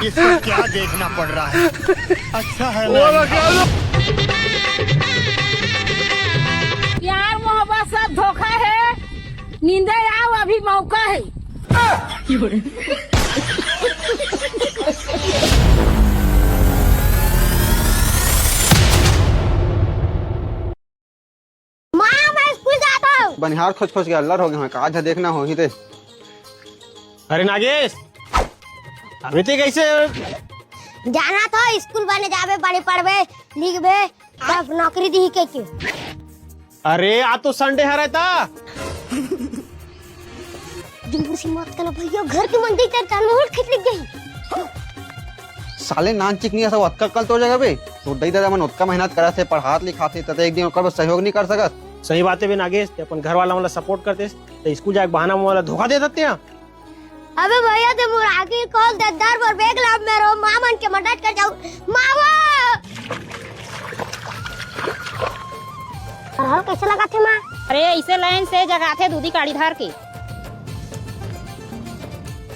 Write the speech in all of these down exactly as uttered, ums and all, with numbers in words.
इसको क्या देखना पड़ रहा है? अच्छा है ना। प्यार मोहब्बत सब धोखा है। नींदे आओ, अभी मौका है। माँ, मैं स्कूल जाता हूँ। बनिहार खोज खोज के अल्लर हो गए हैं, का आज देखना हो ही ते। अरे नागेश, अभी ते कैसे? जाना था स्कूल बने जाबे, बड़े पढ़बे, लिखबे, तब नौकरी दी के के। अरे, आज तो संडे हरे ता। जुम्बुसी मत करना भैया, घर के मंदिर के तनमोहर खींच लग गई। साले नान चिकनी ऐसा ओतका कल तो जगह बे। तो दई दादा मन ओतका मेहनत करत हे, पढ़ात लिखात हे, त एक दिन ओकर बर सहयोग नहीं कर सकत? सही बात है बे नागेश, ते अपन घर वाला मन ला सपोर्ट करते, ते स्कूल जाए के बहाना मन ला धोखा दे देते हैं। अबे भैया, ते मोर आखिरी कॉल दे, दर बर बेग ला मेरो माँ मन के मदद कर जाऊ। मामा! अरहर कैसे लगाथे माँ? अरे, ऐसे लाइन से जगाथे दूधी काड़ी धर के।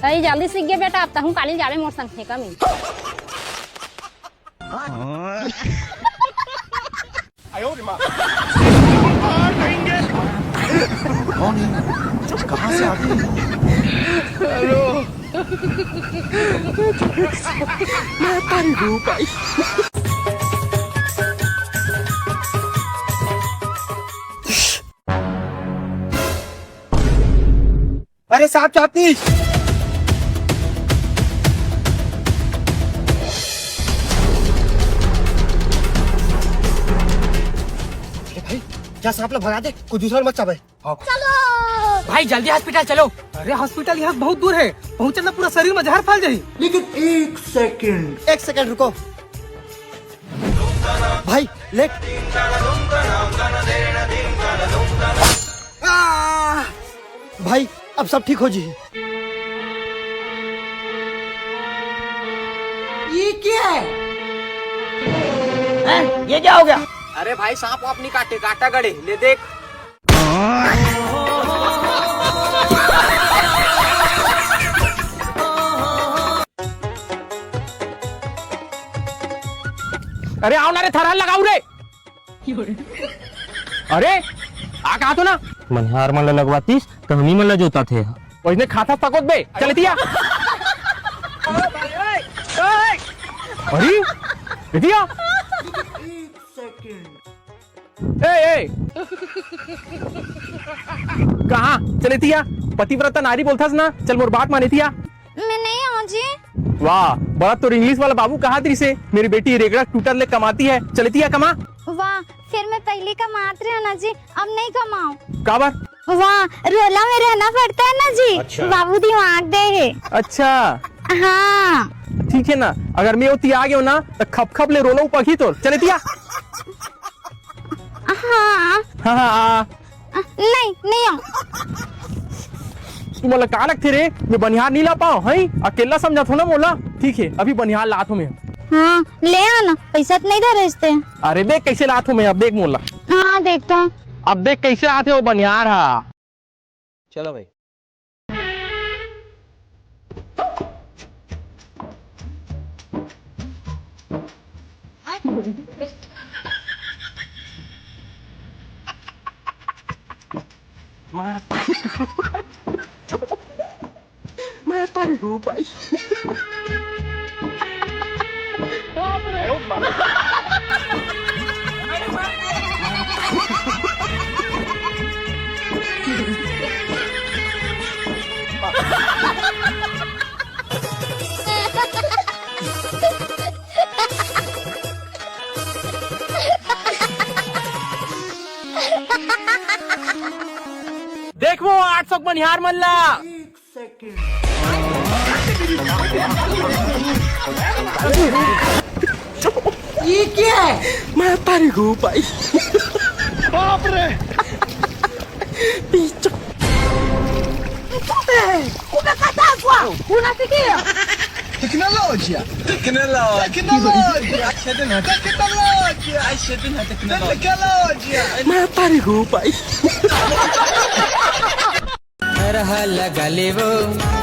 अरे, जल्दी सीख गए बेटा, अब तहूँ काली जाबे मोर संग फेंका में। कौन है? कहाँ से आते हैं? हेलो। मैं तारी रूप आई। अरे सांप चापती। अरे भाई, जा सांप ला भगा दे, कोई दूसरा मत चाबे। हाँ। चलो। भाई जल्दी हॉस्पिटल चलो। अरे हॉस्पिटल यहाँ से बहुत दूर है, पहुँचना पूरा शरीर में जहर फैल जाही। लेकिन एक सेकंड। एक सेकंड रुको। भाई, लेट। आ! भाई, अब सब ठीक हो जी। ये क्या है? हैं? ये क्या हो गया? अरे भाई, सांप वाप नहीं काटे, काटा गड़े, ले देख। अरे आओ ना रे, थरहर लगाऊ रे। अरे आ कहा तो ना। मनिहार मन ल लगवातीस त हमी मन ल जोता थे। वइसने खाता तकोत बे, चल इतिया। अरे इतिया। ए, ए। कहाँ? चल इतिया। पतिव्रता नारी बोलथस ना, चल मोर बात मान इतिया। मैं नहीं आऊँ जी। वाह, बड़ा तोर इंग्लिश वाला बाबू कहा दरी से, मेरी बेटी रेगड़ा टूटर ले कमाती है, चल इतिया कमा। वाह, फिर मैं पहली कमात रहे ना जी, अब नहीं कमाऊँ। काबर? वाह, रोला में रहना पड़ता है ना जी, अच्छा। बाबू दिमाग दे है। अच्छा। हाँ। ठीक है ना, अगर मैं ओती आ गयो ना, तो खप खप ले रोला उपखी तोर। चल इतिया। हाँ। हाँ, हाँ, आ। नहीं, नहीं आऊँ। तुमन ला का लगथे रे, मैं बनिहार नहीं ला पाऊँ, हैं? अकेला समझत हो ना मोला? ठीक है, अभी बनिहार लात हूँ मैं। हाँ, ले आना, पैसा तो नहीं धरे इसते। अरे देख कैसे लात हूँ मैं, अब देख मोला। हाँ, देखता हूँ। अब देख कैसे आथे वो बनिहार हा। चलो भाई। मैं तो रो भाई। देख वो आठ सौ बनिहार मन ला। ये क्या है? मैं तारी गो भाई। बाप रे। पीछे। Una catástrofe! Una sequía! Tecnologia! Tecnologia! Tecnologia! Tecnologia! Mata ri go, pai. Hara lagale wo.